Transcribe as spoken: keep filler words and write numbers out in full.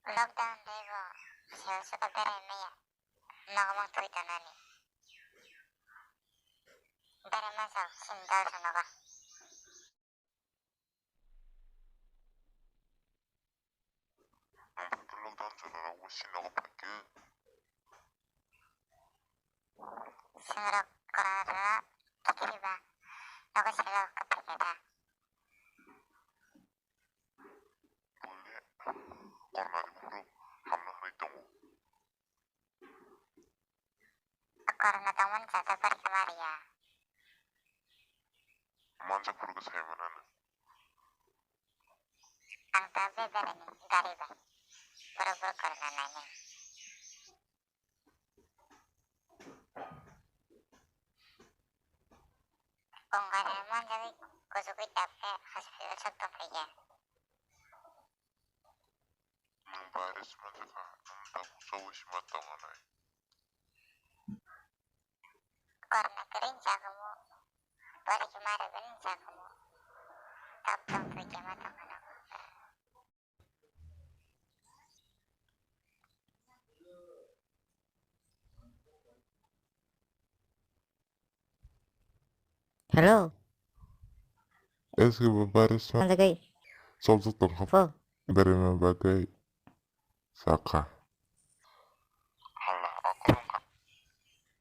Lockdown tei bo sel saka berai maya. Nogo mang twi tonani. Berai mansa sini dalsa nogo. Ang bo lockdown chwla rok bo sini nogo phaikhe. Singrok korana kiphilba nogo selo kwphaikha da. Bole kornani buphuru hamna hwnwi tongo. Korna tongmani chajak bari khe mariya. Manjak phuru khe sai manana. Ang ta be berani gari bai. Borok borok korna nainai. Kongani manjagwi kuchugwi tabkhe hospital sok tongphaiya. Nwng virus manjakha, nwng tabuk chaui sima tonganai. Korna kwrwini chakhumu, bwrwikhe ma rwgwini chakhumu, tabuk tongphai khe ma tongmano. Hello. Ese bo baris ma. Manjagai. Sol sol tong hap. Fo. Bere ma bagai. Saka.